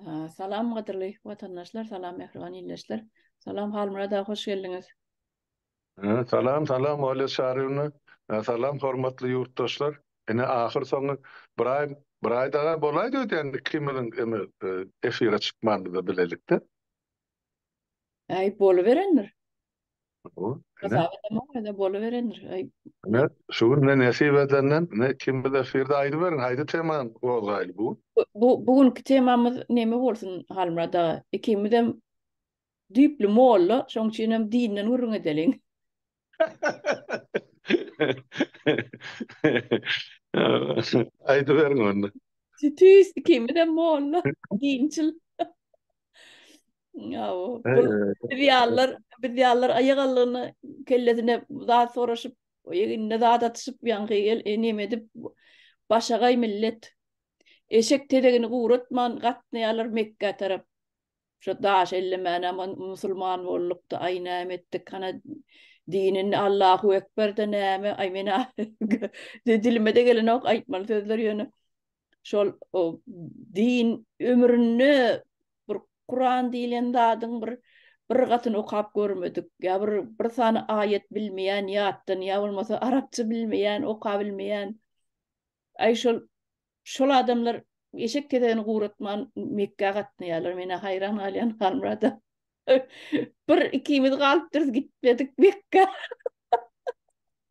Salam gadyrly watandaşlar, salam mähriban ildeşler. Salam Halmyrat aga hoş geldiňiz. Salam salam Olýa Çaryýewna. Salam hormatly ýurtdaşlar. Ine ahyr soňy bir aý bir aý daga bolaýdy öýdýän ikimiziň eme efire çykmanymyza bilelikde. Äý boluberendir. Hasap edemok ýa-da boluberendir. Äý. Ine şu gün ne nesip edenden ine ikimiz efirde aýdyberiň haýsy temany gozgaýly bu gün? Bu bu günki temamyz neme bolsun Halmyrat aga? Ikimizem düýpli molla, şoň üçinem dinden gürrüň edeliň. Aýdyberiň onda. Tüýs ikimizem molla, dinçil. Ýa, biz ýalylar, biz ýalylar aýak aldygyna kellesine zat soraşyp, egnine zat atyşyp, ýaňky el neme edip, başagaý millet. Eşek tezegini guratman gatnaýarlar Mekgä tarap. Şo daş ellemänem musulman boldukda, aý näme etdik, hana dinini Allahu Ekber-de näme, aý men-ä dilime-de gelenok aýtmaly sözler ýöne şol din ömründe bir Kuran diýlen zadyň bir bir gatyny okap görmedik ýa bir bir sany aýat bilmeýän ýatdan ýa bolmasa arapça bilmeýän okabilmeýän aý şol Şol adamlar eşek tezegini guratman Mekgä gatnaýarlar. Menä haýran galýan Halmyrada. Bir ikimiz galypdyrys gitmedik Mekgä.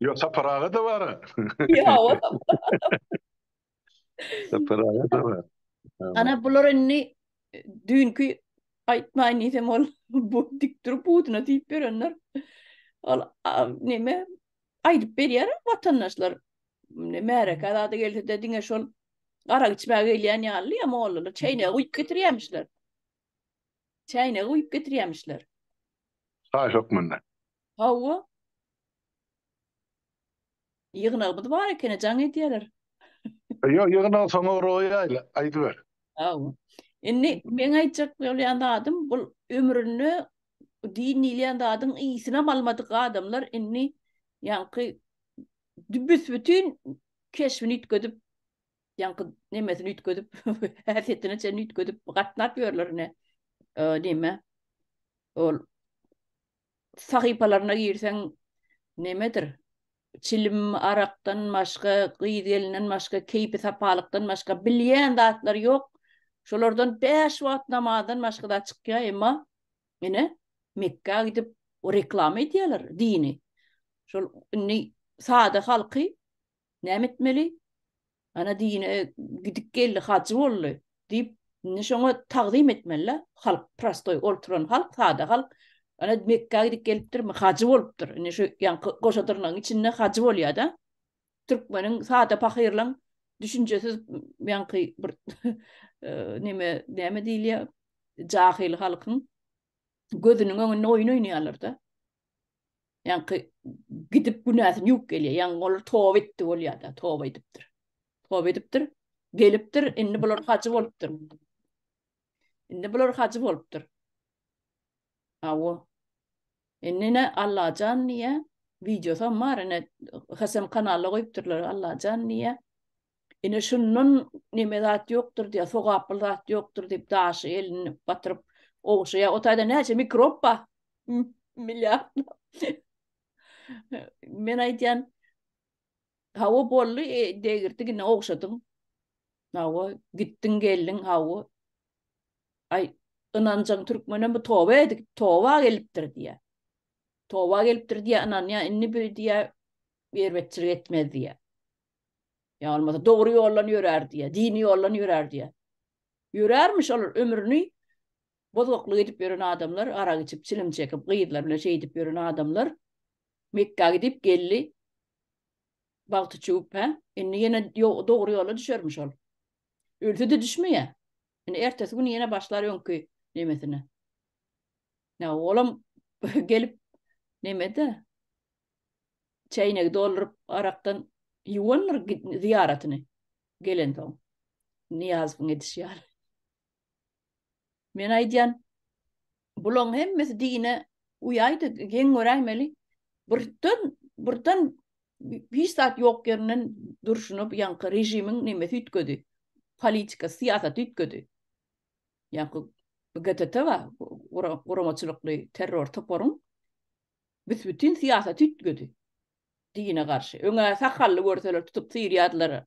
Ýok Sapar aga-da bar-a. Ýok. Sapar aga-da bar. Ana bular indi düýnki aýtmaýyn diýsem ol bu dik durup buduna diýip ýörenler. Ol neme aýdyp berýär watandaşlar. Märekä zada gelse-de diňe şol arak içmäge gelýän ýaly ýa mollalar çäýnegi guýup getirýämişler. Çäýnegi guýup getirýämişler. Çaý hökmünde. Hawa. Ýygnagymyz bar ekeni jaň edýärler. Ýok, ýygnagy soňa goýaýly, aýdyber. Hawa. Indi meň aýtjak bolýan zadym bul ömründe din diýilýän zadyň ysynam almadyk adamlar indi ýaňky büs-bütin keşbini üýtgedip, ýaňky nemesini üýtgedip, häsiýetine çenli üýtgedip gatnap ýörler ine. Neme? Ol sahypalaryna girseň nemedir? Çilim, arakdan başga, gyz-gelinden başga, keýpi-sapalykdan başga bilýän zatlary ýok. Şolardan bäş wagt namazdan başga zat çykýar, emma Ine, Mekgä gidip reklama edýärler dini. Şol indi sada halky näme etmeli? Ana dine gidip geldi, hajy boldy diýip, indi şoňa tagzym etmeli-le. Halk, prostoý oturan halk, sada halk. Ana Mekgä gidip gelipdirmi, hajy bolupdyr. Indi şu ýaňky goşa dyrnagyň içinde hajy bolýar-da. Türkmeniň sada pahyrlaň düşünjesiz ýaňky bir neme näme diýilýär jahyl halkyň gözüniň öňünde oýun oýnaýarlar-da. Ýaňky gidip günäsini ýuwup gelýär. Ýaňky olar toba etdi bolýar-da, toba edipdir. Toba edipdir, gelipdir, indi bular hajy bolupdyr. Indi bular hajy bolupdyr. Hawa. Indi ine Allajan diýýä, wideosam bar ine HSM kanalda goýupdyrlar Allajan diýýä. Ine şundan neme zat ýokdur diýýä, sogaply zat ýokdur diýip daşy elini batyryp ogşaýar. O taýda näçe mikrob bar? Milliard. Men aýdýan, hawa boldy, e, degirdik ine ogşadyň. Hawa, gitdiň geldiň, hawa. Aý, ynanjaň türkmenem bu toba edip, toba gelipdir diýýär. Toba gelipdir diýýär, ynanýar, indi bir diýýär, erbetçilik etmez diýýär. Ýa bolmasa dogry ýoldan ýörär diýýär, dini ýoldan ýörär diýýär. Ýörärmiş olar ömrüni bozgaklyk edip ýören adamlar, arak içip, çilim çekip, gyzlar bilen şeýdip ýören adamlar Mekgä gidip geldi. Bagty çüwüp, hä? Indi ýene dogry ýola düşermiş ol. Ölse-de düşmeýär. Indi ertesi gün ýene başlar öňki nemesine. Ýa olam gelip nemede çäýnegi dolduryp arakdan ýuwandyr zyýaratyny gelensoň. Nyýazowyň edişi ýaly. Men aýdýan, bulaň hemmesi dine uýaýdy, geň göräýmeli. Birden, birden hiç zat ýok ýerinden durşuna bu ýaňky režimiň nemesi üýtgedi. Politika, syýasaty üýtgedi. Ýaňky GTT bar, guramaçylykly terror toparyň büs-bütin syýasaty üýtgedi. Dine garşy. Öň-ä sakally görseler tutup syrýardylar.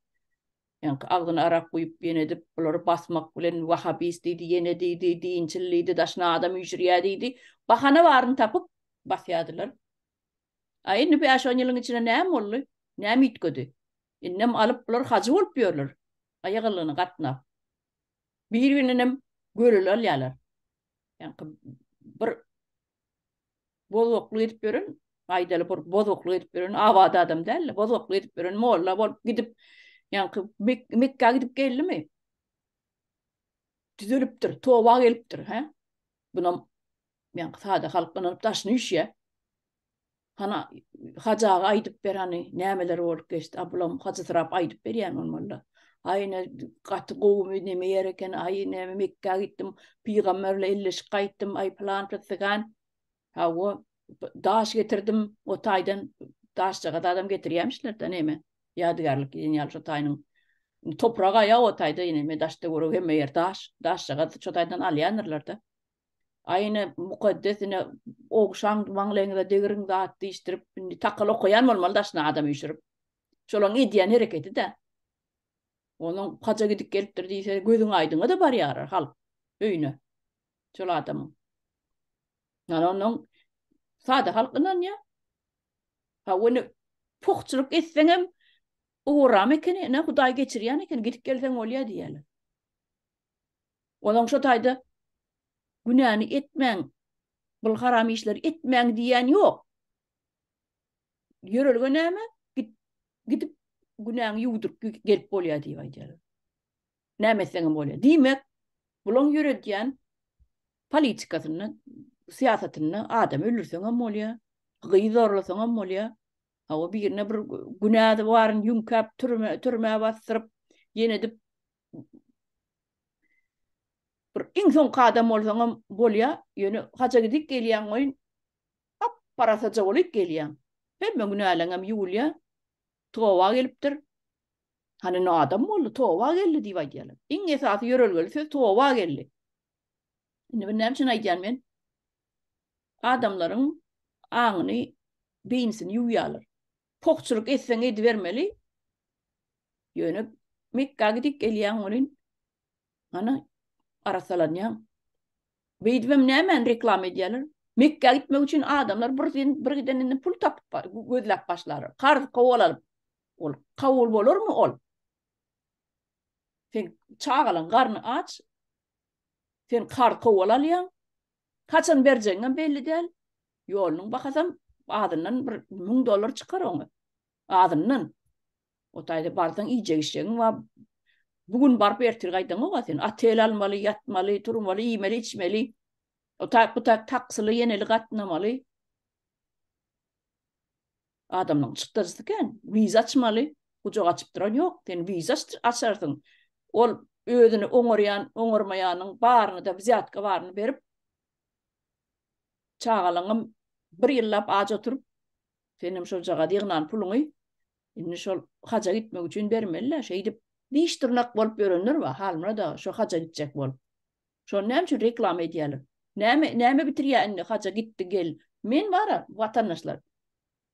Ýaňky agzyna arak guýup ýene edip, bulary basmak bilen wahabist diýdi, ýene diýdi, dinçil diýdi, daşyna adam üýşürýär diýdi. Bahana baryny tapyp basýardylar. A indi bäş-on ýylyň içinde näme boldy? Näme üýtgedi? Indem alyp bular hajy bolup ýörler. Aýagallygyna gatnap. Bir-birindenem göreli alýarlar. Ýaňky bir bozgaklyk edip ýören, aýdaly bir bozgaklyk edip ýören abat adam däl-de, bozgaklyk edip ýören molla bolup gidip, ýaňky Mekgä gidip geldimi? Düzelipdir, toba gelipdir, hä? Bunam ýaňky sada halk ynanyp daşyny üýşýär. Hana Hajy aga aýdyp ber hany nämeler bolup geçdi. A bulam hajysyrap aýdyp berýän bolmaly. Aý ine gaty gowumy neme ýer eken, aý näme Mekgä gitdim, pygamber bilen elleşip gaýtdym, aý pylan pystygan. Hawa, daş getirdim o taýdan daşjagaz adam getirýämişler-de neme ýadygärlik diýen ýaly şo taýynyň toprak aýa o taýda ine me daş töweregi hemme ýer daş, daşjagaz şo taýdan alýandyrlar-da. Aý ine mukaddes ine ogşaň maňlaýyňyza degiriň zat diýişdirip indi takal okaýan bolmaly daşyna adam üýşürip. Şolaň edýän hereketi-dä. Onuň haja gidip gelipdir diýse gözüň aýdyňa-da barýarlar halk öýüne. Şol adamyň. Ýani onuň sada halk ynanýar. Ha ony pohçulyk etseňem oram ekeni, ine Hudaý geçirýän eken, gidip gelseň bolýar diýýärler. Onuň şo taýda günäni etmäň, bul haram işleri etmäň diýýän ýok. Ýörelge näme? Git, gidip günäňi ýuwduryp gelip bolýar diýip aýdýarlar. Näme etseňem bolýar. Diýmek, bulaň ýöredýän politikasynda, syýasatynda adam öldürseňem bolýar, gyz zorlasaňam bolýar. Hawa, birine bir günäsi baryny ýüňkäp türme, türmä basdyryp, ýene edip Bir iň soňky adam bolsaňam bolýa, ýöne haja gidip gelýäň goýun, ap-parasaja bolup gelýäň. Hemme günäleňem ýuwulýa. Toba gelipdir. Hany indi adam boldy, toba geldi diýip aýdýarlar. Iň esasy ýörelgeli söz toba geldi. Indi bunu näme üçin aýdýan men? Adamlaryň aňyny, beýnisini ýuwýarlar. Pohçulyk etseň edibermeli. Ýöne Mekga gidip gelýäň welin, hany arassalanýaň. Beýdibem nämäni reklama edýärler? Mekgä gitmek üçin adamlar bir bir gideninden pul tapyp gözläp başlarlar. Karz kowal alyp. Ol kabul bolarmy ol? Sen çagalaň garny aç. Sen karz kowal alýaň. Haçan berjegiňem belli däl. Ýolunyň bahasam azyndan bir 1000 dollar çykar oňa. Azyndan. O taýda barsaň iýjek-içjegiň bar. Bu gün baryp ertir gaýdaňok-a sen. Otel almaly, ýatmaly, turmaly, iýmeli, içmeli. O taý bu taý taksyly ýeneli gatnamaly. Adamlaryň çykdajysy kän. Wiza açmaly. Gujak açyp duran ýok. Sen wiza açarsyň. Ol özüni oňarýan, oňarmaýanyň baryny-da wzýatka baryny berip, çagalaňam bir ýyllap aç oturyp, senem şoljagaz ýygnan puluňy indi şol haja gitmek üçin bermeli-dä. Şeýdip diş-dyrnak bolup ýörenler bar, Halmyrat aga, şo haja gitjek bolup. Şony näme üçin reklama edýärler? Näme, näme bitirýär indi haja gitdi gel. Men bar-a, watandaşlar,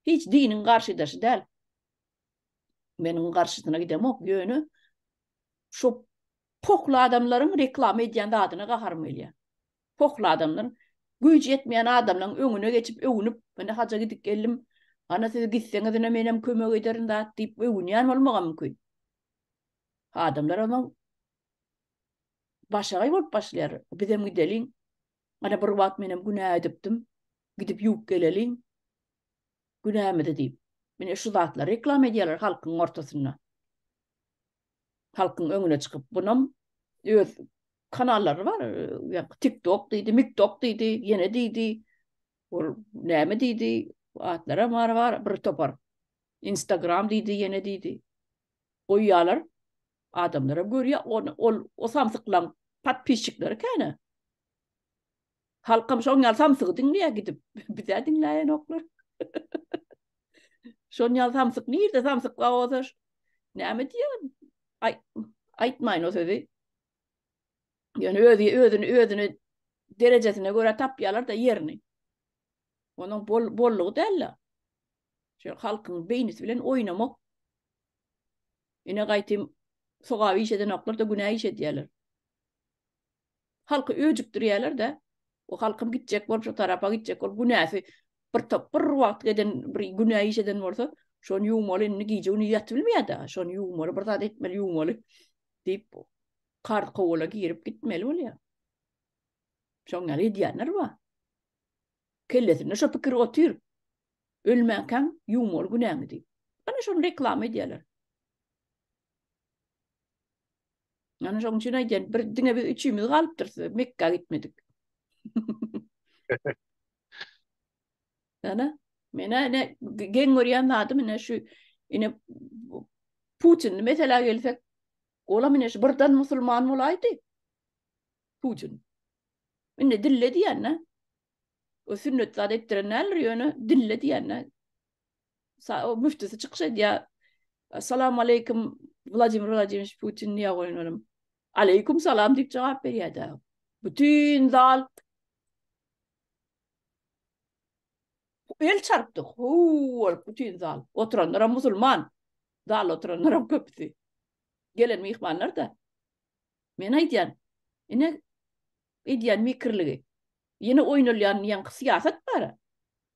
hiç diniň garşydaşy däl. Meniň garşysyna gidemok, ýöne şo pohly adamlaryň reklama edýän zadyna gaharym gelýär. Pohly adamlar, güýji ýetmeýän adamlaryň öňüne geçip öwünip, ine haja gidip geldim, ana siz gitseňiz ine menem kömek ederin zat diýip öwünýän bolmagam mümkin. Adamlar onuň başagaý bolup başlaýar. Bizem gideliň. Ana bir wagt menem günä edipdim. Gidip ýuwup geleliň günämizi diýip. Mine şu zatlary reklama edýärler halkyň ortasynda. Halkyň öňüne çykyp bunam öz kanallary bar. TikTok diýdi, MikTok diýdi, ýene diýdi. Ol näme diýdi? Atlaram bar bar bir topar. Instagram diýdi, ýene diýdi. Goýýarlar. Adamlaram görýär. Ol ol o samsyklaň podpisçikleri käne. Halkam şoň ýaly samsygy diňleýär gidip. Bizä diňläýenoklar. Şon ýaly samsyk nirde samsyk bar bolsa näme diýer? Aý, aýtmaýyn o sözi. Ýöne özi özüni özüni derejesine görä tapýarlar-da ýerini. Onuň bol bollugy däl-de. Şu halkyň beýnisi bilen oýnamak. Ine gaýtym sogap iş edenoklar-da günä iş edýärler. Halky öjükdirýärler-de. O halkym gitjek bolup şu tarapa gitjek bolup günäsi bir top bir wagt eden bir günä iş eden bolsa, şony ýuwmaly indi gije güni ýatyp bilmeýär-de. Şony ýuwmaly bir zat etmeli ýuwmaly diýip karz kowala girip gitmeli bolýar. Şoň ýaly edýänler bar. Kellesinde şo pikir otyr. Ölmänkäň ýuwmaly günäňi diýip. Ana şony reklama edýärler. Ana şoň üçin aýdýan, bir diňe biz üçimiz galypdyrys, Mekka gitmedik. Ana, men ne geň görýän zadym ine şu ine Putinni mesela gelsek, olam ine şu birden musulman bolaýdy. Putin. Indi dille diýende. O sünnet zat etdiren däldir ýöne dille diýende. O müftüsi çykyş edýär. Salam aleýkum Wladimir Wladimirowiç Putin diýýär goýun olam. Aleýkum salam diýip jogap berýär-de. Bütün zal el çarpdy. Huu bolup bütün zal. Oturanlaram musulman. Zalda oturanlaram köpüsi. Gelen myhmanlar-da. Men aýdýan, ine edýän mekirligi. Ýene oýnalýan ýaňky syýasat bar.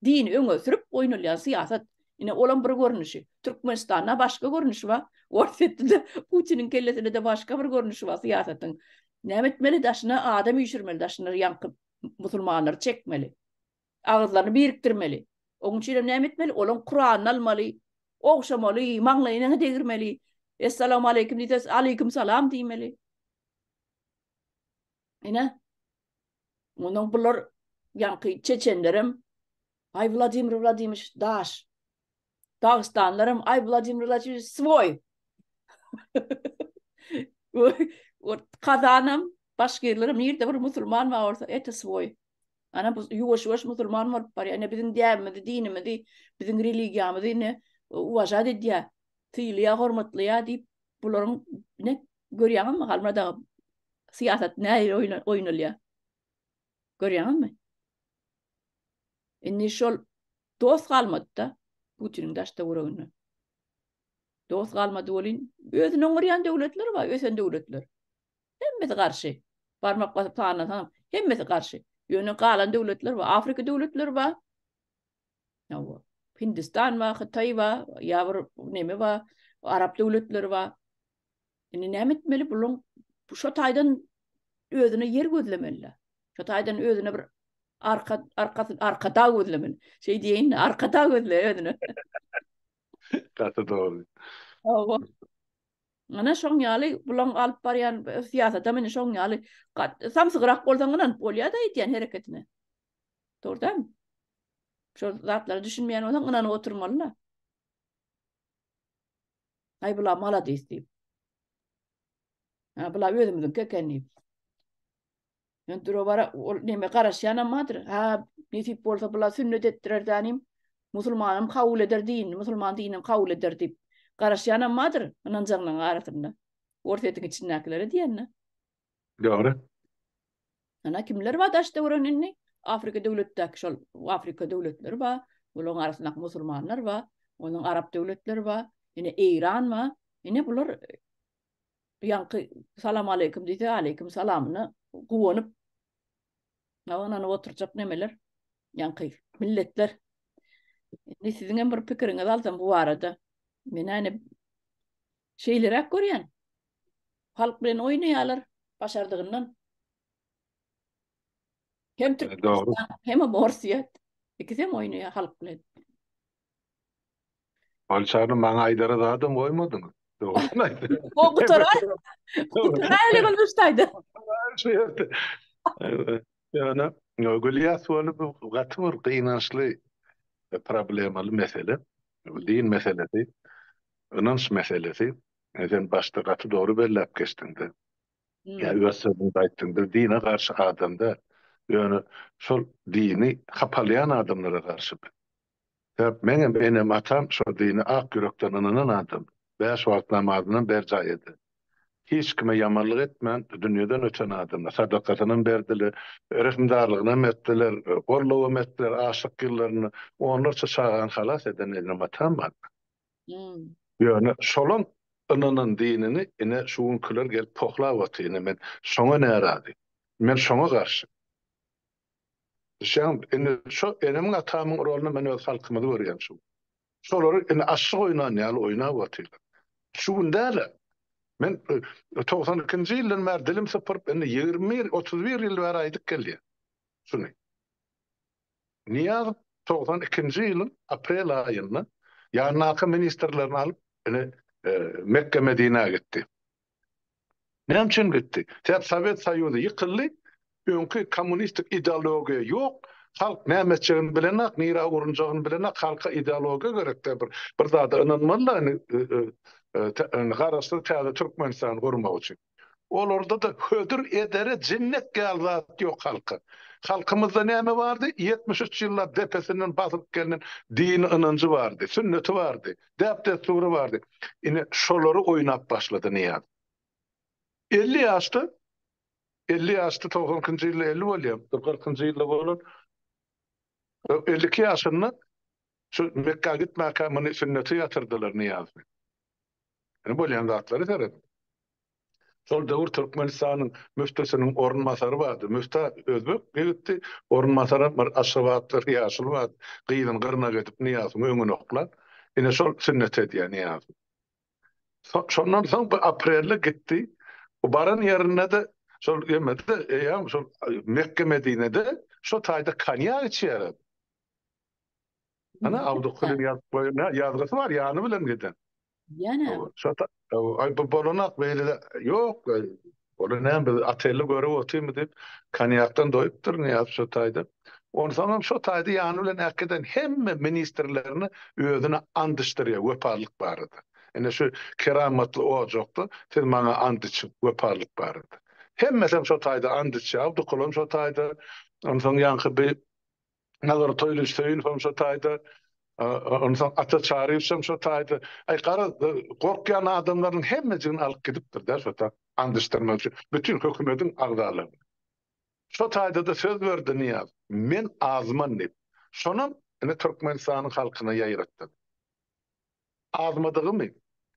Dini öňe sürüp oýnalýan syýasat. Ine olam bir görnüşi. Türkmenistanda başga görnüşi bar. Orsýetde-de Putiniň kellesinde-de başga bir görnüşi bar syýasatyň. Näme etmeli? Daşyna adam üýşürmeli, daşyna ýaňky musulmanlary çekmeli. Agyzlaryny birikdirmeli. Oň üçin hem näme etmeli? Olaň Kuranyny almaly, ogşamaly, maňlaýyna degirmeli. Essalamu aleýkum diýse, aleýkum salam diýmeli. Ine. Ondan bular ýaňky çeçenlerem Aý Wladimir Wladimirowiç daş. Dagystanlaram Aý Wladimir Wladimirowiç swoý. Kazanam, başgirlerem nirde bir musulman bar bolsa, ete swoý. Ana bu ýuwaş-ýuwaş musulman bolup barýar. Ine biziň däbimizi, dinimizi, biziň religiýamyzy ine uwažat edýär, sylaýar, hormatlaýar diýip, bularyň ine görýäňizmi Halmyrat aga syýasat nähili oýnalýar. Görýäňizmi? Indi şol dost galmady-da Putiniň daş-töwereginde. Dost galmady welin, özüni oňarýan döwletler bar, ösen döwletler. Hemmesi garşy. Barmak basyp sanasaň, hemmesi garşy. Ýöne galan döwletler bar. Afrika döwletleri bar. Hawa. Hindistan bar, Hytaý bar, ýa bir neme bar, Arap döwletleri bar. Indi näme etmeli? Bulaň şo taýdan özüne ýer gözlemeli. Şo taýdan özüne bir arka arkasy arkadag gözlemeli. Şeý diýeýin, arkadag gözle özüne. Gaty dogry. Hawa. Mana şoň ýaly bulaň alyp barýan syýasatam ine şoň ýaly samsygrak bolsaň ynanyp bolýar-da edýän hereketine. Dogry dälmi? Şol zatlara düşünmeýän bolsaň ynanyp oturmaly-da. Aý bula maladis diýip. Ha bula özümiziňki eken diýip. Men dura-bara ol neme garaşýanam bardyr. Ha, nesip bolsa bular sünnet etdirer dänim. Musulmanam kabul eder dinini, musulman dinini kabul eder diýip. Garaşýanam bardyr ynanjaňlaryň arasynda. Orsýetiň içindäkilere diýende. Dogry. Ana kimler bar daşda gören indi? Afrika döwletdäki şol Afrika döwletleri bar. Bularyň arasyndaky musulmanlar bar. Onuň arap döwletleri bar. Ine Eýran bar. Ine bular ýaňky salam aleýkum diýse, aleýkum salamyna guwanyp ynanyp oturjak nemeler, ýaňky milletler. Indi siziň hem bir pikiriňizi alsam bu barada. Men ýani şeýleräk görýän. Halk bilen oýnaýarlar başardygyndan. Hem Türkmenistan, hem Orsýet. Ikisi hem oýnaýar halk bilen. Bolçany maňa aýdara zadam goýmadyňyz. Dogrusyny aýtsaň. O gutarar. Gutarar ol taýda. Şu ýerde. Ýöne Gülýas bolup bu gaty bir gynançly problemaly mesele. Bu din meselesi, ynanç meselesi. Sen başda gaty dogry belläp geçdiňde. Ýa öz sözüňde aýtdyň, biz dine garşy adam däl. Ýöne şol dini hapalaýan adamlara garşy biz. Sebäp meňem enem-atam şo dine ak ýürekden ynanan adam. Bäş wagt namazynam berjaý eder. Hiç kime ýamanlyk etmän dünýeden öten adamlar. Sadakasynam berdiler, rehimdarlygynam etdiler, gollawam etdiler açlyk ýyllarynda. Onlarça çagany halas eden enem-atam bar. Ýöne şolaň ynanan dinini ine şu günkiler gelip pohlap otyr. Ine men şoňa närazy. Men şoňa garşy. Düşýäňmi? Indi şo enemiň atamyň roluna men öz halkymyzy görýän şu gün. Şolary indi aşyk oýnan ýaly oýnap otyrlar. Şu gün däl-ä. Men 92-nji ýyldan bäri dilim sypyryp, indi 21, 31 ýyl bäri aýdyp gelýän şuny. Nyýazow 92-nji ýylyň aprel aýynda ýanyndaky ministrlerini alyp, ine Mekge-Medinä gitdi. Näme üçin gitdi? Sebäp Sowet Soýuzy ýykyldy, öňki kommunistik ideologiýa ýok, halk näme etjegini bilenok, nirä urunjagyny bilenok, halka ideologiýa gerek-dä bir, bir zada ynanmaly-da indi garaşsyz täze Türkmenistany gurmak üçin. Olarda-da hödür edere jinnek ýaly zat ýok halka. Halkymyzda näme bardy? 73 ýyllap depesinden basylyp gelnen dini ynanjy bardy, sünneti bardy. Däp-dessury bardy. Ine, şolary oýnap başlady Nyýaz. 50 ýaşda, 50 ýaşda, 92-nji ýylda 50 bolýar, kyrkynjy ýylda bolan, 52 ýaşynda şu Mekgä gitmäkä muny sünnete ýatyrdylar Nyýazy. Ine bolýan zatlary serediň. Şol döwür Türkmenistanyň müftüsiniň orunbasary bardy. Müftä özbek ýigitdi, orunbasaram bir aşgabatly bir ýaşuly bardy. Gyzyny gyrnak edip Nyýazowyň öňüne oklan. Ine şol sünnet edýär Nyýazowy. Şondan soň bu aprelde gitdi. Bu baran ýerinde-de şol ýemede eýýäm şol Mekge-Medinede şo taýda konýak içýär. Ana Abdykulyň ýazyp goýan ýazgysy bar ýany bilen giden. Ýene. Şo aý bu bolanak beýle ýok. Olar näme biz otelde görüp otyrmy diýip konýakdan doýupdyr Nyýazow şo taýda. Onsoňam şo taýda ýany bilen äkiden hemme ministrlerini özüne and içdirýär wepalylyk barada. Ine şu keramatly ojakda siz maňa and içiň wepalylyk barada. Hemmesem şo taýda and içýär. Abdykulam şo taýda. Onsoň ýaňky bi Nazar Toýlyç Söýünowam şo taýda, onsoň Ata Çaryýewiçem şo taýda. Aý, garaz, gorkýan adamlarynyň hemmejigini alyp gidipdir-dä şo ta, and içdirmek üçin, bütin hökümediň agzalaryny. Şo taýda-da söz berdi Nyýaz, men azman diýip. Şonam, ine, Türkmenistanyň halkyna ýaýratdy. Azmadygymy?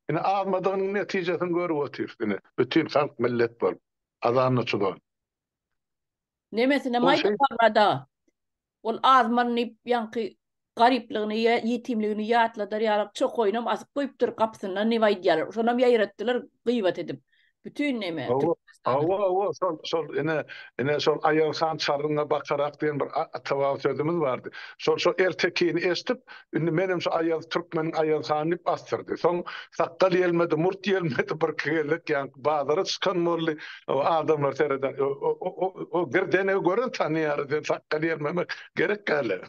Ine, azmadygynyň netijesini görüp otyrys, ine, bütin halk millet bolup, azanda çuban. Nemesine maýda barada. Ol azman diýip ýaňky garyplygyny, ýetimligini ýatladar ýaly çokaýynam asyp goýupdyr gapysyndan diýip aýdýarlar. Şonam ýaýratdylar gyýbat edip. Bütin neme. Hawa, hawa, şol, şol ine, ine şol Aýaz han çarryňa bakarak diýen bir ata-baba sözümiz bardy. Şol, şol ertekini eşidip, Indi menem şu Aýaz türkmeniň Aýaz hany diýip asdyrdy. Soň sakgal ýelmedi, murt ýelmedi, birki gezek ýaňky bazara çykan boldy. Adamlar sereden, o girdenegi gören tanaýar, sen sakgal ýelmemek gerek däl.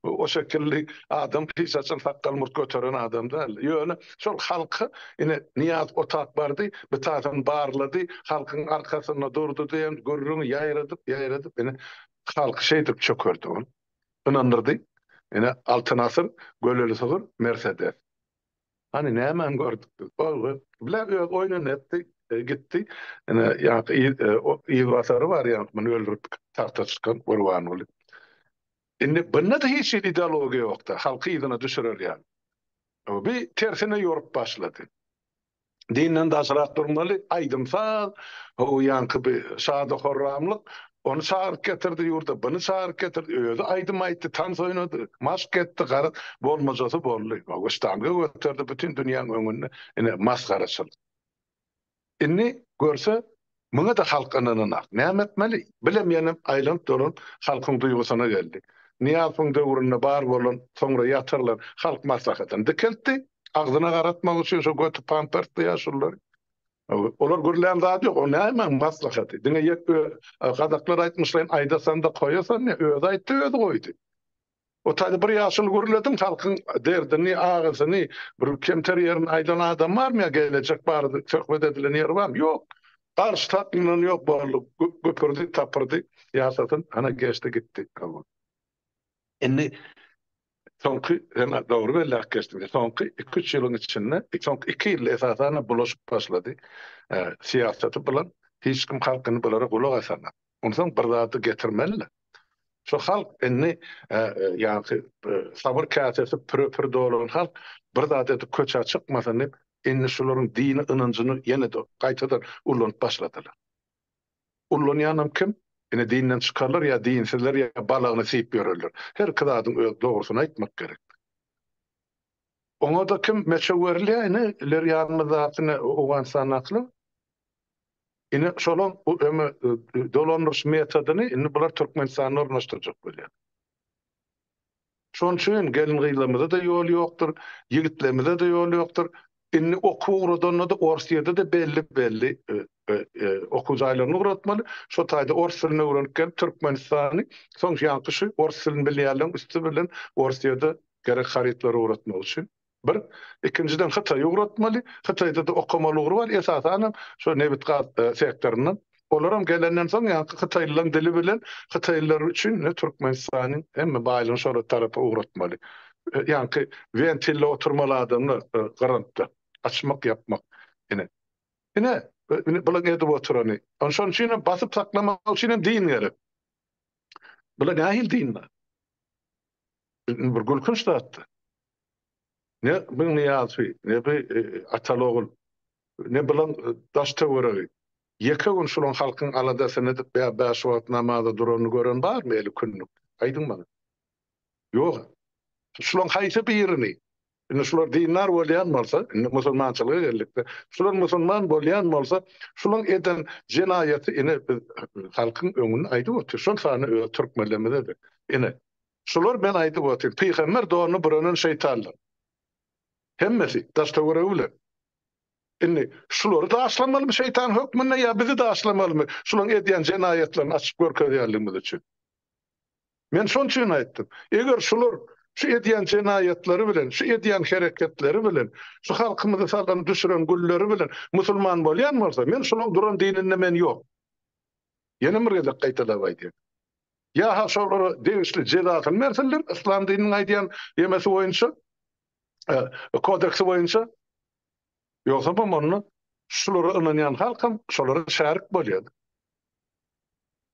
O şekilli adam hiç haçan sakgal-murt göteren adam däl. Ýöne şol halka ine Nyýaz otap bardy, bitasyny barlady, halkyň arkasynda durdy diýen gürrüňi ýaýradyp, ýaýradyp ine halky şeýdip çökerdi ol. Ynandyrdy. Ine, Altyn asyr, göleli sygyr, Mersedes. Hany, nämäni gördük biz? Ol bile öz oýnuny etdi, gitdi. Ine, ýaňky yzbasary bar, ýaňky muny öldürip tagta çykan Gurbanguly. Indi bunda-da hiç hili ideologiýa ýok-da, halky yzyna düşürer ýaly. Bir tersine ýorup başlady. Dinden daşrak durmaly, aýdym-saz, ho ýaňky bi şady-horramlyk, ony çagyryp getirdi ýurda, buny çagyryp getirdi, özi aýdym aýtdy, tans oýnady, maşk etdi, garaz, bolmajasy boldy. Hawa, ştanga göterdi bütin dünýäň öňünde, ine, masgaraçylyk. Indi görse, muňa-da halk ynananak. Näme etmeli? Bilem ýenem aýlanyp-dolanyp halkyň duýgusyna geldi. Nyýazowyň döwründe bar bolan, soňra ýatyrylan Halk Maslahatyny dikeltdi. Agzyna garatmak üçin şo göti pampertli ýaşululary. Olar gürlän zady ýok. O nämäň maslahaty? Diňe ýek gazaklar aýtmyşlaýyn aýdasan-da koýasan diýýär. Özi aýtdy, özi goýdy. O taýda bir ýaşuly gürlediň halkyň derdini, agysyny, bir kemter ýerini aýdan adam barmy ýa gelejek barada söhbet edilen ýeri barmy? Ýok. Garşy saklanan ýok boldy. Güpürdi, tapyrdy, ýaşasyn, ana geçdi gitdi. Indi. Soňky, sen dogry belläp geçdiň, soňky iki-üç ýylyň içinde, soňky iki ýylda esasan bulaşyp başlady. Syýasaty bilen hiç kim halk indi bulara gulak asanok. Onsoň bir zady getirmeli-de. Şu halk indi ýaňky sabyr käsesi püre-pür dolan halk bir zat edip köçä çykmasyn diýip, indi şularyň dini ynanjyny ýene-de gaýtadan ullanyp başladylar. Ullanýanam kim? Ine dinden çykarlar ýa dinsizler ýa balagyny syýyp ýörerler. Her iki zadyň öz dogrusyny aýtmak gerek. Oňa-da kim meçew berilýär ine ileri ýanymyzdaky ine Owganystandakylar. Ine şolaň bu öňe dolandyryş metodyny indi bular Türkmenistanda ornaşdyrjak bolýar. Şonuň üçin gelin-gyzlarymyza-da ýol ýokdur, ýigitlerimize-de ýol ýokdur. Indi okuw ugradanda-da Orsýede-de belli-belli okuw jaýlaryna ugratmaly. Şo taýda ors dilini öwrenip gelip Türkmenistany, soň ýaňky şu ors dilini bilýänleriň üsti bilen Orsýede gerek harytlary ugratmak üçin. Bir. Ikinjiden Hytaýa ugratmaly. Hytaýda-da okamaly ugry bar. Esasanam şo nebit-gaz sektoryndan. Olaram gelenden soň ýaňky hytaýlylaryň dili bilen hytaýlylar üçin ine Türkmenistanyň hemme baýlygyny şol tarapa ugratmaly. Ýaňky wentilde oturmaly adamlar grantda. Açmak, ýapmak. Ine. Ine, bulaň edip oturany. Şonuň üçinem basyp saklamak üçinem din gerek. Bular nähili din bar? Bir gülkünç zatdy. Ne bu Nyýazowy, ne bu Ataly ogul, ne bulaň daş-töweregi ýeke gün şulaň halkyň aladasyny edip ýa bäş wagt namaza duranyny gören barmy eli kündük? Aýdyň maňa. Ýog-a. Şulaň haýsy birini, indi şular dindar bolýan bolsa, indi musulmançylyga geldik-de, şular musulman bolýan bolsa, şulaň eden jenaýaty ine biz halkyň öňünde aýdyp otyrys, şol sanda öz türkmenlerimize-de. Ine, Şular men aýdyp otyryn, pygamber donuny bürenen şeýtanlar. Hemmesi, daş-töweregi bilen. Indi şulary daşlamalymy şeýtan hökmünde ýa bizi daşlamalymy şularyň edýän jenaýatlaryny açyp görkezýänligimiz üçin? Men şonuň üçin aýtdym. Eger şular şu edýän jenaýatlary bilen, şu edýän hereketleri bilen, şu halkymyzy salan düşüren gülleri bilen musulman bolýan bolsa, men şularyň duran dininde men ýok. Ýene bir gezek gaýtalap aýdýan. Ýa-ha şolara degişli jezasyny bersinler, yslam dininiň aýdýan ýemesi boýunça, kodeksi boýunça. Ýogsamam onda şulara ynanýan halkam şolara şärik bolýar.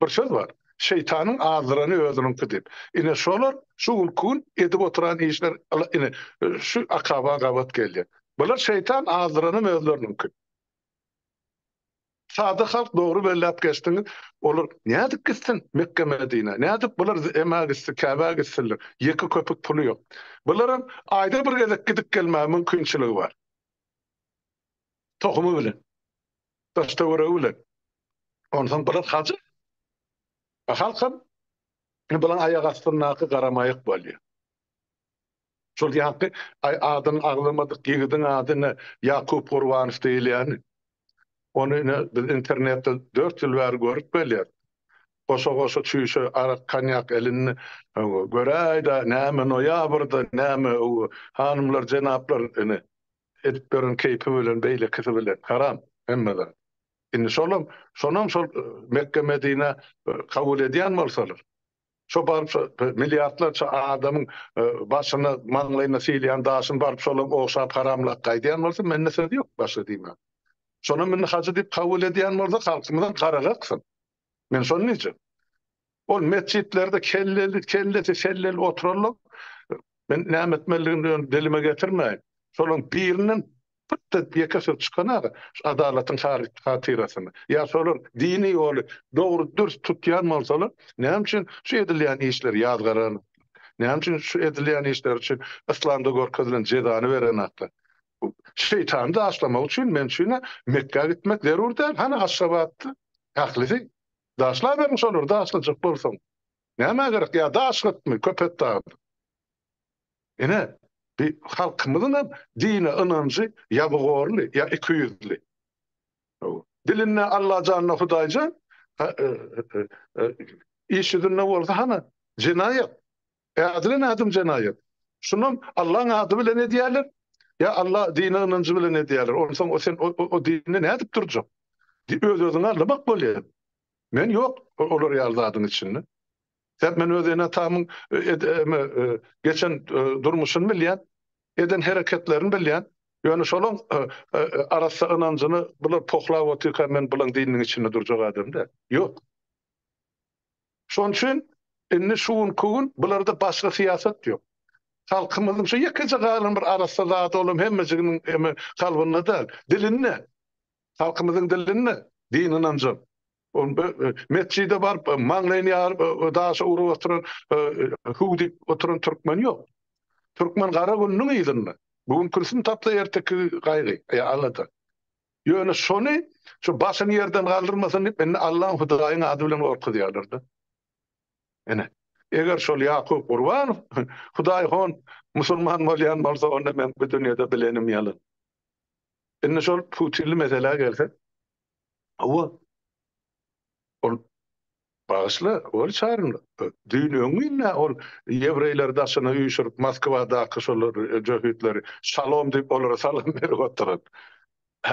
Bir söz bar, şeýtanyň azdyrany özüniňki diýip. Ine şolar şu günki gün edip oturan işler ine şu akaba gabat gelýär. Bular şeýtan azdyranam özleriniňki. Sada halk dogry belläp geçdiňiz. Olar nädip gitsin Mekge Medinä? Nädip bular emä gitsin, Käbä gitsinler? Ýeke köpük puly ýok. Bularam aýda bir gezek gidip gelmäge mümkinçiligi bar. Tohumy bilen. Daş-töweregi bilen. Onsoň bular hajy. Halkam bulaň aýak astyndaky garamaýak bolýar. Şol ýaňky adyny agzamadyk ýigidiň ady ine Ýakup Gurbanow diýilýäni. Ony ine biz internetde dört ýyl bäri görüp gelýäs. Goşa-goşa çüýşe arak konýak elinde göräý-dä näme noýabrda näme hanymlar jenaplar ine edip ýören keýpi bilen beýlekisi bilen haram hemme zat. Indi şolam şonam şol Mekge Medinä kabul edýän bolsalar. Şo baryp şo milliardlarça adamyň başyna, maňlaýyna sylýan daşyny baryp şolam ogşap haramlap gaýdýan bolsa mende söz ýok başga diýmäge. Şonam indi hajy diýip kabul edýän bolsa halkymyzam garagy aksyn. Men şony diýjek. Ol metjitlerde kelleli, kellesi selleli oturanlar men näme etmelidigini dilime getirmäýin. Şolaň birinden Pyt-da ýeke söz çykan-a şu adalatyň hatyrasyna. Ýa şolar dini ýoly dogry dürs tutýan bolsalar, näme üçin şu edilýän işleri ýazgaranoklar? Näme üçin şu edilýän işler üçin yslamda görkezilen jezany berenoklar? Şeýtany daşlamak üçin men üçin-ä Mekgä gitmek zerur däl. Hany Aşgabatda ählisi daşlaberiň şolary daşlajak bolsaň. Nämä gerek ýa daş gytmy Köpetdagda? Ine, bi halkymyzyňam dine ynanjy ýabygorly ýa ikiýüzli. Dilinde Allajan-da Hudaýjan, iş ýüzünde bolsa hany jenaýat. Ädilen ädim jenaýat. Şunam Allaň ady bilen edýärler, ýa Alla dine ynanjy bilen edýärler. Onsoň sen o dinde nädip durjak? Öz-özüňi aldamak bolýar. Men ýok olar ýaly zadyň içinde. Sebäp men öz ene-atamyň geçen durmuşyny bilýän, eden hereketlerini bilýän. Ýöne şolaň arassa ynanjyny bular pohlap otyrka men bulaň dininiň içinde durjak adam däl. Ýok. Şonuň üçin indi şu günki gün bularda başga syýasat ýok. Halkymyzyň şu ýekeje galan bir arassa zady olam hemmejiginiň eme kalbynda däl, dilinde. Halkymyzyň dilinde din ynanjam. Ol metjide baryp maňlaýyny ýaryp daşa urup oturan hüw diýip oturan türkmen ýok. Türkmen gara gününiň yzynda. Bu gün kürsüni tapsa erteki gaýgy, ýa alada. Ýöne şony şu başyny ýerden galdyrmasyn diýip indi Allaň Hudaýyň ady bilen gorkuzýarlar-da. Ine, eger şol Ýakup Gurbanow Hudaýhon musulman bolýan bolsa onda meň bu dünýede bilenim ýalan. Indi şol Putinli meselä gelsek, hawa, ol bagyşla, ol çaryn, düýn öňňin-ä ol ýewreýleri daşyna üýşürip, Moskwadaky şolar jöhitleri şalom diýip olara salam berip oturan.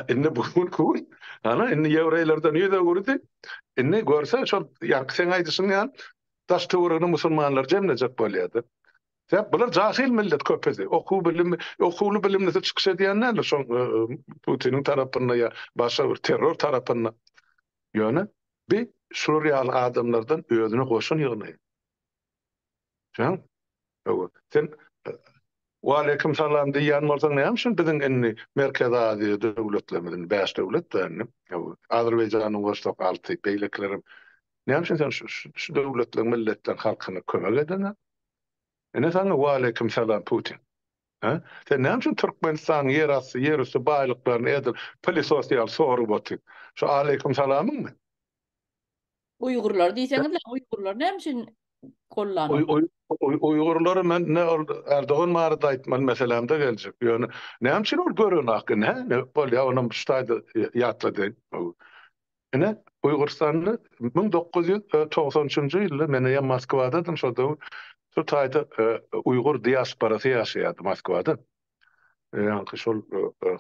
Indi bu günki gün, ana, indi ýewreýlerden ýüz öwürdi. Indi görse, şol ýaňky seň aýdyşyň ýaly, daş-töweregine musulmanlary jemlejek bolýar-da. Sebäp bular jahyl millet köpüsi. Okuw bilimi, okuwly bilimlisi çykyş edýän däldir şoň Putiniň tarapynda ýa başga bir terror tarapynda. Ýöne bi şular ýaly adamlardan özüne goşun ýygnaýar. Şoň? Hawa. Sen Waleýkim salam diýýän bolsaň näme üçin biziň indi Merkezi Aziýa döwletlerimiz indi 5 döwlet da indi. Hawa. Azerbaýjany goşsak 6, beýlekilerem. Näme üçin sen şu döwletleriň milletleriň halkyna kömek edeňok? Ine saňa waleýkim salam Putin. Hä? Sen näme üçin Türkmenistanyň ýer asty, ýer üsti baýlyklaryny edil pylysos ýaly sorup otyň? Şu aleýkim salamyňmy? Uýgurlar diýseňizle, uýgurlar näme üçin gollanok? Uýgurlary men ne ol Erdogan barada aýtmaly meselämde geljek. Ýöne näme üçin ol görenak ine, hä? Bolýa onam şu taýda ýatladaýyn. Ine, Uýgurystanda 1993-nji ýylda men eýýäm Moskwadadym şol döwür. Şo taýda uýgur diasporasy ýaşaýardy Moskwada. Ýaňky şol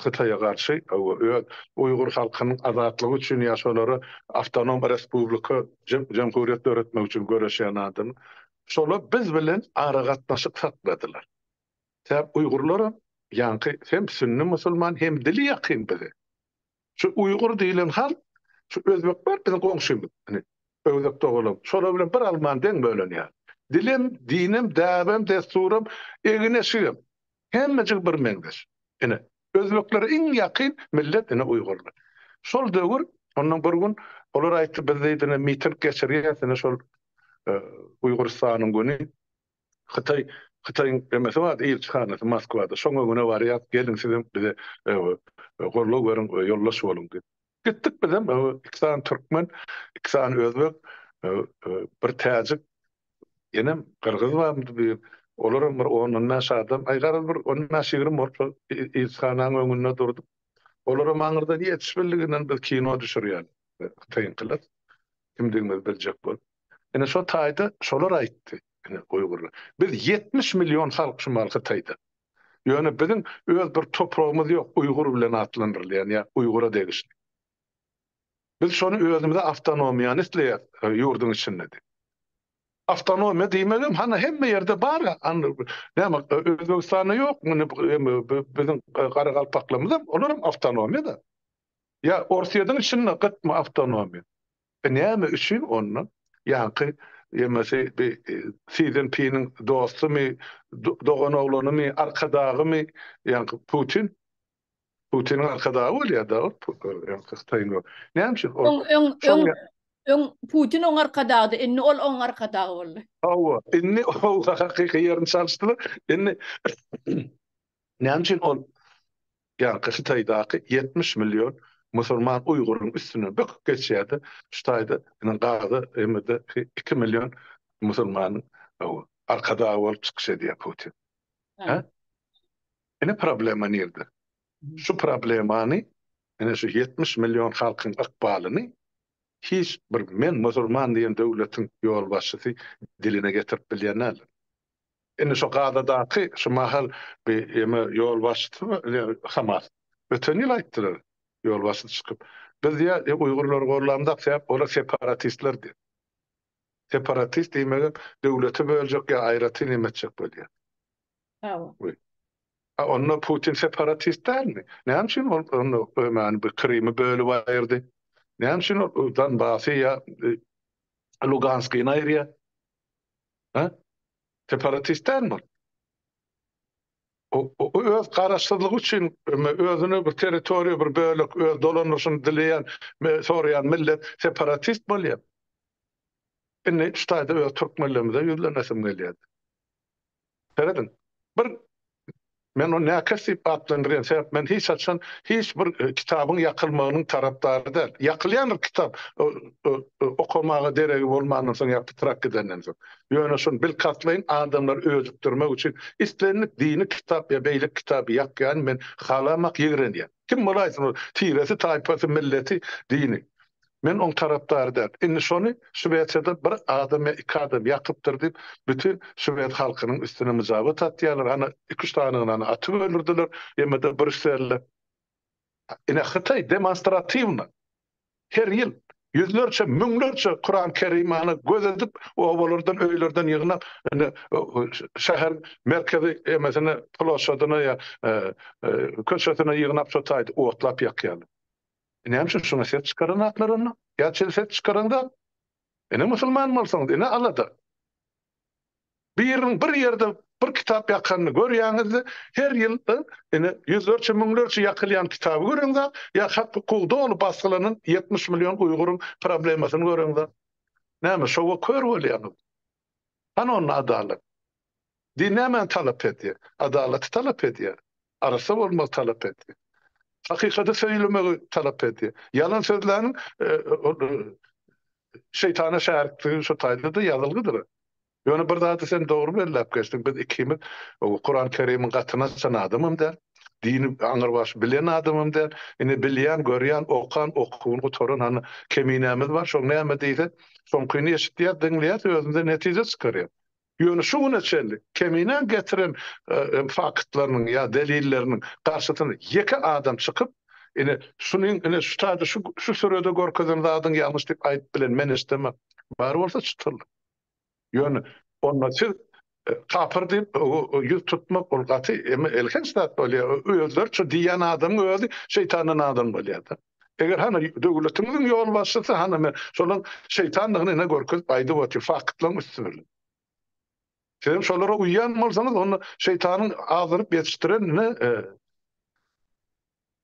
Hytaýa garşy öz uýgur halkynyň azatlygy üçin ýa şolara awtonom respublika, jemhuriýet döretmek üçin göreşýän adam. Şolar biz bilen aragatnaşyk sakladylar. Sebäp uýgurlaram ýaňky hem sünni musulman hem dili ýakyn bize. Şu uýgur diýlen halk, şu özbekler biziň goňşymyz. Ine, özbek doganlarym. Şolar bilen bir almany deň bölenýär. Dilem, dinem, däbem, dessuram, egin-eşigem. Hemmejigi bir meňzeş. Ine, özbeklere iň ýakyn millet ine uýgurlar. Şol döwür, ondan bir gün olar aýtdy, biz diýdi, ine miting geçirýäs, ine şol Uýgurystanyň güni. Hytaý, Hytaýyň emesi bardy, ilçihanasy Moskwada. Şoň öňüne barýas, geliň sizem bize goldaw beriň, ýoldaş boluň diýip. Gitdik bizem, iki sany türkmen, iki sany özbek, bir täjik, ýenem gyrgyz barmydy bir, olaram bir ondan bäş adam, aý garaz bir on bäş-ýigrimi bolup şol ilçihanaň öňünde durduk. Olaram aňyrdan ýetişbildiginden biz kino düşürýän hytaýyňkylar, kimdigimizi biljek bolup. Ine şo taýda şolar aýtdy. Ine uýgurlar. Biz 70 million halk şu mal Hytaýda. Ýöne biziň öz bir topragymyz ýok uýgur bilen atlandyrylýan ýa uýgura degişli. Biz şony özümize awtonomiýany isleýäs e, ýurduň içinde diýip. Awtonomiýa diýmegem hana hemme ýerde bar. Näme Özbegistanda ýok, muny biziň garagalpaklarymyzam olaram awtonomiýada. Ýa Orsýetiň içinde gytmy awtonomiýa? E näme üçin onda ýaňky ýemesi bi Si Szinpiniň dostumy, doganoglanymy, arkadagymy ýaňky Putin? Putiniň arkadagy bolýar-da ol ýaňky Hytaýyň. Näme üçin ol? Öň öň öň Putin oň arkadagydy, indi ol oň arkadagy boldy. Hawa, indi ol hakyky ýerini çalyşdylar. Indi näme üçin ol Ýaňky Hytaýdaky 70 million musulman uýguryň üstünden böküp geçýärdi. Şu taýda ine Gaza hem-de 2 million musulmanyň arkadagy bolup çykyş edýär Putin. Hä? Ine problema nirde? Şu problemany ine şu 70 million halkyň ykbalyny hiç bir men musulman diýen döwletiň ýolbaşçysy diline getirip bilýän däldir. Indi şo Gazadaky şu mahal bir eme ýolbaşçysy Hamas. Öten ýyl aýtdylar ýolbaşçysy çykyp. Biz diýýär, uýgurlary gollamzok sebäp olar separatistler diýip. Separatist diýmegem döwleti böljek ýa aýratyn em etjek bolýar. Hawa. A onda Putin separatist dälmi? Näme üçin ol onda ömäni bu Krymy bölüp aýyrdy? Näme üçin ol Donbasy ýa Luganskyny aýyrýar? Ha? Separatist dälmi ol? O öz garaşsyzlygy üçin özüne bir territoriýa, bir bölek, öz dolandyryşyny dileýän, soraýan millet separatist bolýar. Indi şu taýda öz türkmenlerimize ýüzlenesim gelýär. Serediň, bir men ony näkes diýip atlandyrýan, sebäp men hiç haçan hiç bir kitabyň ýakylmagynyň tarapdary däl. Ýakylýandyr kitap okamaga deregi bolmandan soň ýa pytrak gidenden soň. Ýöne şony bilkastlaýyn adamlary öjükdirmek üçin islendik dini kitap ýa beýleki kitaby ýakýany men halamak, ýigrenýän. Kim bolaýsyn ol, tiresi, taýpasy, milleti, dini. Men oň tarapdary däl. Indi şony Şwesiýada bir adam ýa iki adam ýakypdyr diýip, bütin şwed halkynyň üstüne myjabat atýarlar. Ana, iki-üç sanyny ana atyp öldürdiler, ýa-da Brýusselde. Ine, Hytaý demonstratiwno her ýyl ýüzlerçe, müňlerçe Kuran Kerimany göz edip, obalardan, öýlerden ýygnap, indi şäheriň merkezi emesine, ploşadyna ýa köçesine ýygnap, şo taýda otlap ýakýarlar. Näme üçin şuňa ses çykaranaklar onda? Ýa çen ses çykaraňda ine musulman bolsaňyz ine alada. Biriniň bir ýerde bir kitap ýakanyny görýäňizde her ýyl ine ýüzlerçe müňlerçe ýakylýan kitaby göreňzä ýa hak hukugy doly basgylanan 70 million uýguryň problemasyny göreňzä. Näme şowa kör bolýaňyz? Hany onda adalat? Din nämäni talap edýär? Adalaty talap edýär. Arassa bolmagy talap edýär. Hakykaty söýlemegi talap edýär. Ýalan sözläniň şeýtana şärikdigi şu taýda-da ýazylgydyr. Ýöne bir zady sen dogry belläp geçdiň, biz ikimiz Kuran Kerimiň gatyny açan adamam däl, dini aňrybaş bilen adamam däl. Indi bilýän, görýän, okan, okuwyny gutaran hany keminämiz bar, şoň näme diýse, şoňkyny eşitýäs, diňleýäs, özümize netije çykarýas. Ýöne şu güne çenli Keminäň getiren faktlarynyň ýa delilleriniň garşysyna ýeke adam çykyp, ine, şunyň, ine, şu taýda şu şu sürede görkezen zadyň ýalňyş diýip aýdyp bilen men eşidemok. Bar bolsa çytyldy. Ýöne onda siz kapyr diýip ýüz tutmak ol gaty elhenç zat bolýar. Özleri şu diýýän adamyň özi şeýtandan adam bolýar-da. Eger hany döwletiňiziň ýolbaşçysy hany men şolaň şeýtandygyny ine görkezip aýdyp otyr faktlaryň üsti bilen. Sizem şolara uýýan bolsaňyz onda şeýtanyň azdyryp ýetişdiren ine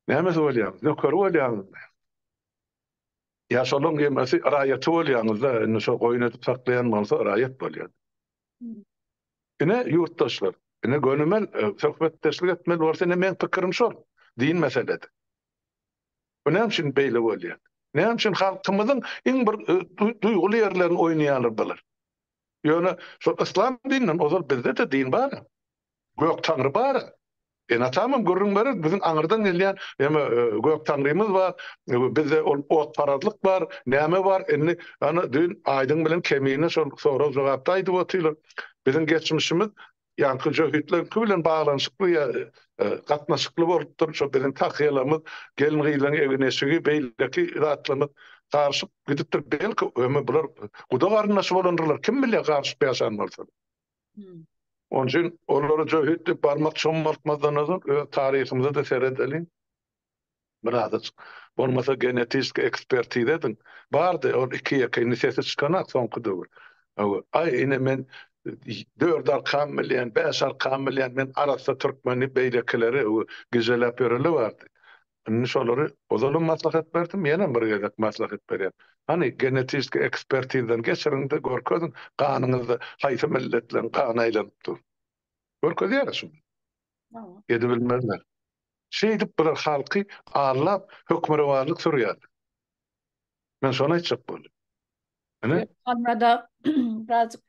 nämesi bolýaňyz nökeri bolýaňyz. Ýa şolaň ýemesi raýaty bolýaňyzda indi şo goýun edip saklaýan bolsa raýat bolýar. Ine ýurtdaşlar ine gönümel söhbetdeşlik etmeli bolsa ine meň pikirim şol din meselede. Bu näme üçin beýle bolýar? Näme üçin halkymyzyň iň bir duýguly ýerlerini oýnaýarlar bular? Ýöne şol yslam dininden ozal bizde-de din bar. Gök Taňry bar. Ene-atamam gürrüň berer, biziň aňyrdan gelýän eme Gök Taňrymyz bar, bizde ol otparazlyk bar, näme bar. Indi ana düýn Aýdyň bilen Kemine şol sorag-jogapda aýdyp otyrlar. Biziň geçmişimiz Ýaňky jöhitleriňki bilen baglanyşykly ýa gatnaşykly bolupdyr. Şo biziň tahýalarymyz, gelin-gyzlaryň egin-eşigi, beýleki zatlarymyz garyşyp gidipdir. Belki, öme bular guda garyndaşy bolandyrlar, kim bilýär garyşyp ýaşan bolsalar. Onuň üçin olara jöhit diýip barmak çommaltmazdan ozal öz taryhymyza-da seredeliň. Birazajyk bolmasa genetiski ekspertiza ediň. Bardy ol iki-ýeke indi sesi çykanak soňky döwür. Aý ine men dört arkam bilýän, bäş arkam bilýän, men arassa türkmen diýip beýlekileri gijeläp ýöreli bardy. Indi şolary ozalam maslahat berdim, ýenem bir gezek maslahat berýän. Hany genetiski ekspertizadan geçiriň-de görkeziň ganyňyzda haýsy milletleriň gany aýlanyp dur. Görkezýär-ä şuny. Edibilmezler. Şeýdip bular halky aldap hökmürowanlyk sürýärler. Men şony aýtjak boldum. Ine. Halmyrada birazjyk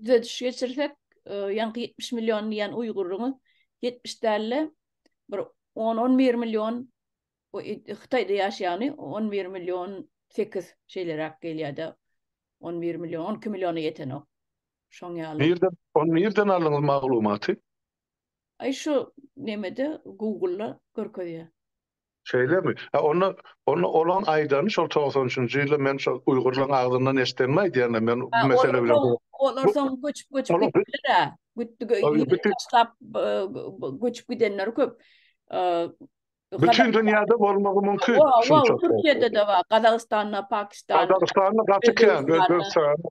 düzediş geçirsek, ýaňky 70 million diýen uýguryňyz 70 däl-de bir 10-11 million Hytaýda ýaşaýany 11 million 8 şeýleräk gelýär-de 11 million 12 milliona ýetenok. Şoň ýaly. Nirden, ony nirden aldyňyz maglumaty? Aý şu nemede Google-da görkezýär. Şeýlemi? Ha onda onda olaň aýdany şol 93-nji ýylda men şol uýgurlaryň agzyndan eşidenimi aýdýan-da men bu mesele bilen Olar soň göçüp göçüp gitdiler-ä. Gitdi taşlap göçüp gidenler köp. Bütün dünýäde bolmagy mümkin. Şunça. Türkiýede-de bar, Gazagystanda, Pakistanda. Gazagystanda gaty kän, Özbegistanda.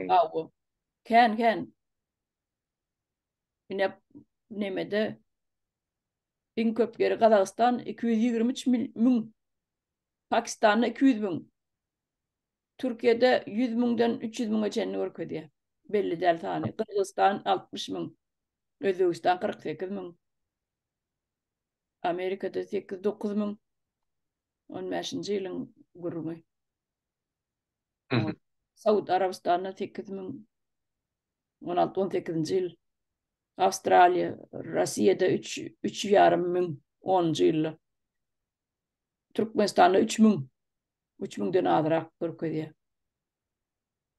Hawa. Kän, kän. Ine nemede iň köp ýeri Gazagystan 223 müň, Pakistanda 200 müň, Türkiýede 100 müňden 300 müňe çenli görkezýär. Belli däl sany. Gyrgyzystan 60 müň, Özbegistan 48 müň. Amerikada 8-9 müň. 15-nji ýylyň gürrüňi. Saud Arabystanda 8 müň. 16-18-nji ýyl. Awstraliýa, Russiýada 3 3,5 müň 10-njy ýylda. Türkmenistanda 3 müň. 3 müňden azrak görkezýär.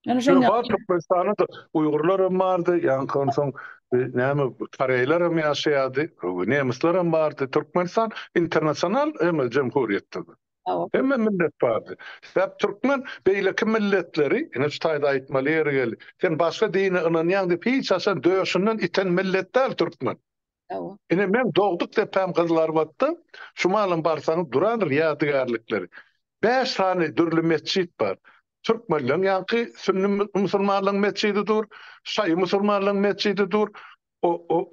Ýöne şoň bar Türkmenistanda da uýgurlar hem bardy, ýaňky onsoň e, näme koreýler hem ýaşaýardy, nemisler hem bardy. Türkmenistan internasional hem jemhuriýetdi. Hemme millet bardy. Sebäp türkmen beýleki milletleri, ine şu taýda aýtmaly ýeri geldi. Sen başga dine ynanýaň diýip hiç haçan döşünden iten millet däl türkmen. Ine meň dogduk depäm Gyzylarbatda, şu malam barsaňyz durandyr ýadygärlikleri. Bäş sany dürli metjit bar. Türkmenleň ýaňky sünni musulmanlaryň metjidi dur, şaýy musulmanlaryň metjidi dur,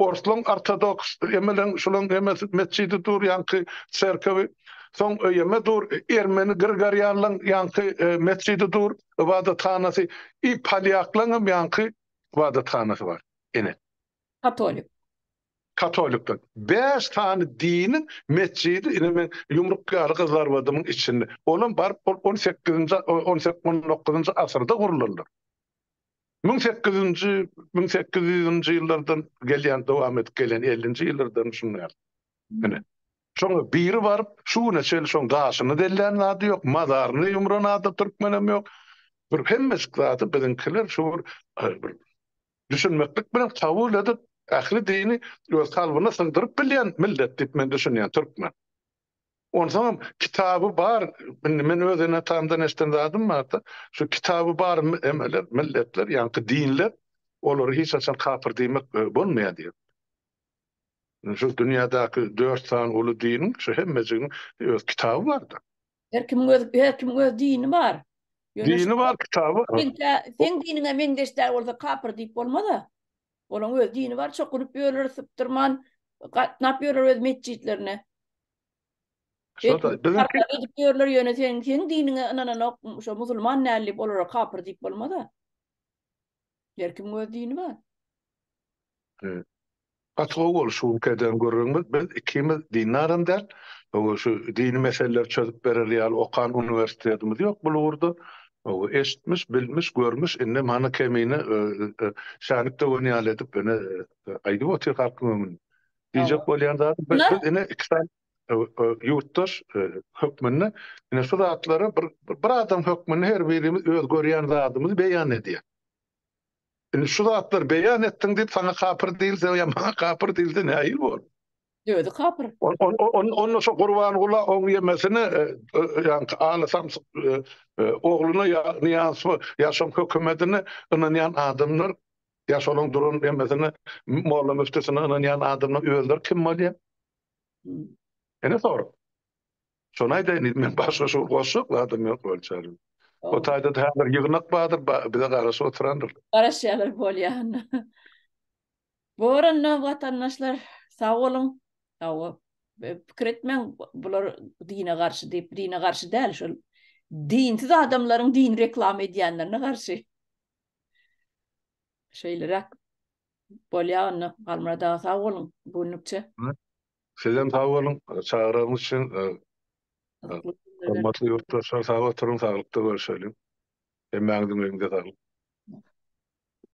orslaň ortodoks emeleň şulaň emesi metjidi dur ýaňky çerkewi. Soň eme dur ermeni grigorýanlaň ýaňky metjidi dur, ybadathanasy. I polýaklaň hem ýaňky ybadathanasy bar. Ine. Katolik. Katolikler. Bäş sany diniň metjidi ine men ýumruk ýaly Gyzlarbadymyň içinde. Olam baryp ol on sekizinji, on on dokuzynjy asyrda gurlandyr. Müň sekizinji, 1800-nji ýyllardan gelýän, dowam edip gelýän ellinji ýyllardan şunda ýaly. Ine. Şoňa biri baryp, şu güne çenli şoň daşyny dellän zady ýok, mazaryny ýumran adam türkmenem ýok. Bir hemmejik zady biziňkiler şu bir, bir düşünmeklik bilen kabul edip, ähli dini öz kalbyna sygdyryp bilýän millet diýip men düşünýän türkmen. Onsoňam kitaby bar, indi men öz ene-atamdan eşiden zadym barda, şu kitaby bar emeler, milletler, ýaňky dinler, olary hiç haçan kapyr diýmek e, bolmaýar diýip. Şu dünýädäki dört sany uly diniň şu hemmejiginiň öz kitaby bardyr. Her kimiň öz her kimiň öz dini bar. Ýöne dini bar, kitaby bar. Seňkä, seň diniňe meňzeş däl bolsa kapyr diýip bolmaz-a. Olaň öz dini bar, çokunyp ýörler, sypdyrman gatnap ýörler öz metjitlerine. Şo-da biziňki edip ýörler, ýöne seň seň diniňe ynananok, şo musulman däl diýip olara kapyr diýip bolmaz-a. Her kimiň öz dini bar. Gaty gowy boldy şu günki eden gürrüňimiz. Biz ikimiz dindaram däl. Hawa şu dini meseleleri çözüp berer ýaly okan uniwersitetimiz ýok bul ugurda. Hawa eşitmiş, bilmiş, görmüş indem hany kemine şänik döwen ýaly edip ine aýdyp otyr halkyň öňünde. Diýjek bolýan zadym biz ine iki sany ýurtdaş hökmünde ine şu zatlary bir bir adam hökmünde her birimiz öz görýän zadymyzy beýan edýär. Indi şu zatlary beýan etdiň diýip saňa kapyr diýilse ýa maňa kapyr diýilse nähili bolar? Özi kapyr. Onda şo Gurbangula oň ýemesine ýaňky Aly samsyk ogluna ýa Nyýazowa ýa şoň hökümedine ynanýan adamlar ýa şolaň duran ýemesine molla müftüsine ynanýan adamlar özleri kim bolýar? Ine sorag. Şony aýdaýyn diýdim, men başga şol goşjak zadym ýok ölçärim. O taýda-da häzir ýygnak bardyr, bize garaşyp oturandyr. Garaşýarlar bolýa onda. Bor onda watandaşlar, sag boluň. Hawa, pikir etmäň bular dine garşy diýip, dine garşy däl şol dinsiz adamlaryň din reklama edýänlerine garşy. Şeýleräk bolýa onda Halmyrat aga sag boluň bu günlükçe. Sizem sag boluň çagyragyňyz üçin. Hormatly ýurtdaşlar sag oturyň saglykda görüşeliň. Hemmäňiziň öňünde saglyk.